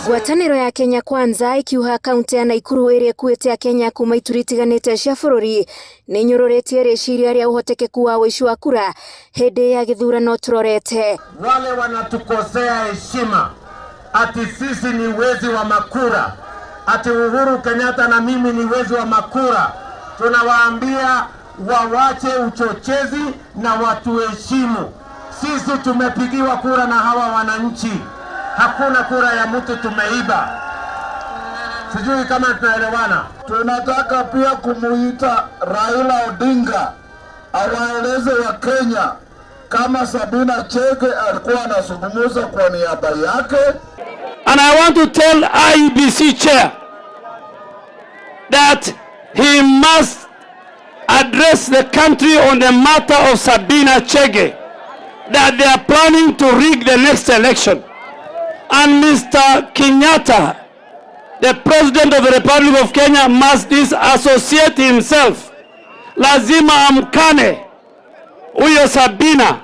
Ngwatanĩro ya Kenya Kwanza ĩkiuha kaunti ya Naikuru ĩrĩa ĩkuĩte Akenya kuma ituri itiganĩte cia bũrũri nĩ ĩnyũrũrĩtie rĩciria rĩa ũhotekeku wa ũici wa kura hĩndĩ ya gĩthurano tũrorete. Wale wanatukosea heshima ati sisi ni wezi wa makura, ati Uhuru Kenyatta na mimi ni wezi wa makura, tunawaambia wawache uchochezi na watuheshimu. Sisi tumepigiwa kura na hawa wananchi, hakuna kura ya mtu tumeiba. Sijui kama tunaelewana. Tunataka pia kumuita Raila Odinga awaeleze Wakenya kama Sabina Chege alikuwa anazungumza kwa niaba yake. And I want to tell IEBC chair that he must address the country on the matter of Sabina Chege, that they are planning to rig the next election. And Mr. Kenyatta, the President of the Republic of Kenya, must disassociate himself. Lazima amkane huyo Sabina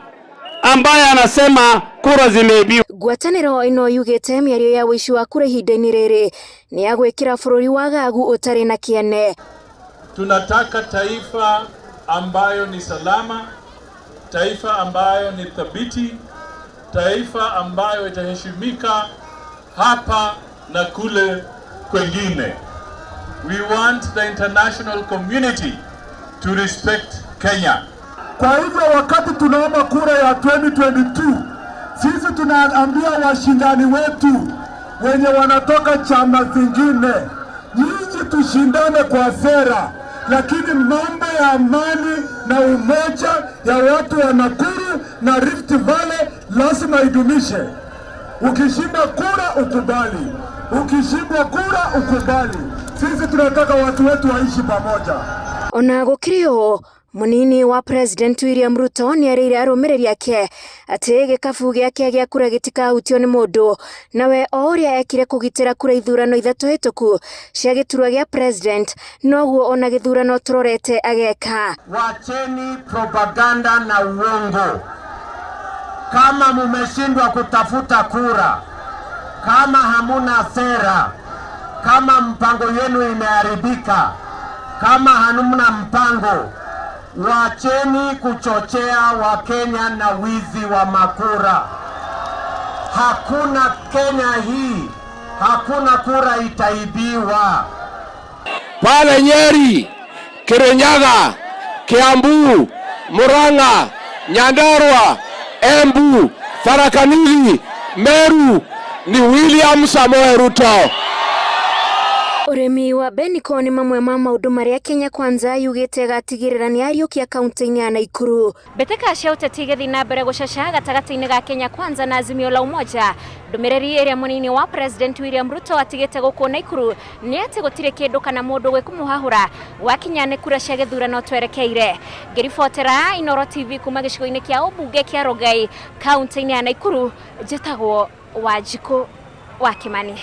ambaye anasema kura zimeibiwa. Ngwatanĩro ĩno yugĩte mĩario ya ũici wa kura ihinda-inĩ rĩrĩ nĩ ya gwĩkĩra bũrũri wagagu ũtarĩ na kĩene. Tunataka taifa ambayo ni salama, taifa ambayo ni thabiti, taifa ambayo itaheshimika hapa na kule kwengine. We want the international community to respect Kenya. Kwa hivyo wakati tunaomba kura ya 2022, sisi tunaambia washindani wetu wenye wanatoka chama zingine, nyinyi tushindane kwa sera, lakini mambo ya amani na umoja ya watu wa Nakuru na Rift Valley lazima idumishe. Ukishinda kura ukubali, ukishindwa kura ukubali. Sisi tunataka watu wetu waishi pamoja. Ona gũkĩrĩ ũũ, mũnini wa President William Ruto nĩ erĩire arũmĩrĩri ake atĩ gĩkabu gĩake gĩa kura gĩtikahutio nĩ mũndũ, nawe o ũrĩa ekire kũgitĩra kura ithurano ithatũ hĩtũku cia gĩturwa gĩa president, noguo ona gĩthurano tũrorete ageka. Wacheni propaganda na uongo. Kama mumeshindwa kutafuta kura, kama hamuna sera, kama mpango yenu imeharibika, kama hamuna mpango, wacheni kuchochea Wakenya na wizi wa makura. Hakuna Kenya hii, hakuna kura itaibiwa. Pale Nyeri, Kirinyaga, Kiambu, Murang'a, Nyandarua, Embu, Tharaka Nithi, Meru ni William Samoei Ruto. Ũrĩmi wa Beniko nĩ mamwe ma maũndũ marĩa Kenya Kwanza yugĩte ĩgatigĩrĩra nĩ yariũkia kaunti-inĩ ya Nakuru. Mbĩtĩka cia ũteti igĩthiĩ na mbere gũcaca gatagatĩ-inĩ ga Kenya Kwanza na Azimio la Umoja. Ndũmĩrĩri ĩrĩa mũnini wa President William Ruto atigĩte gũkũ Nakuru nĩ atĩ gũtirĩ kĩndũ kana mũndũ gwĩkũmũhahũra gwakinya nĩ kura cia gĩthurano twerekeire. Ngĩribotera Inooro TV kuma gĩcigo-inĩ kĩa ũmbunge kĩa Rongai kaunti-inĩ ya Nakuru, njĩtagwo Wanjikũ wa Kimani.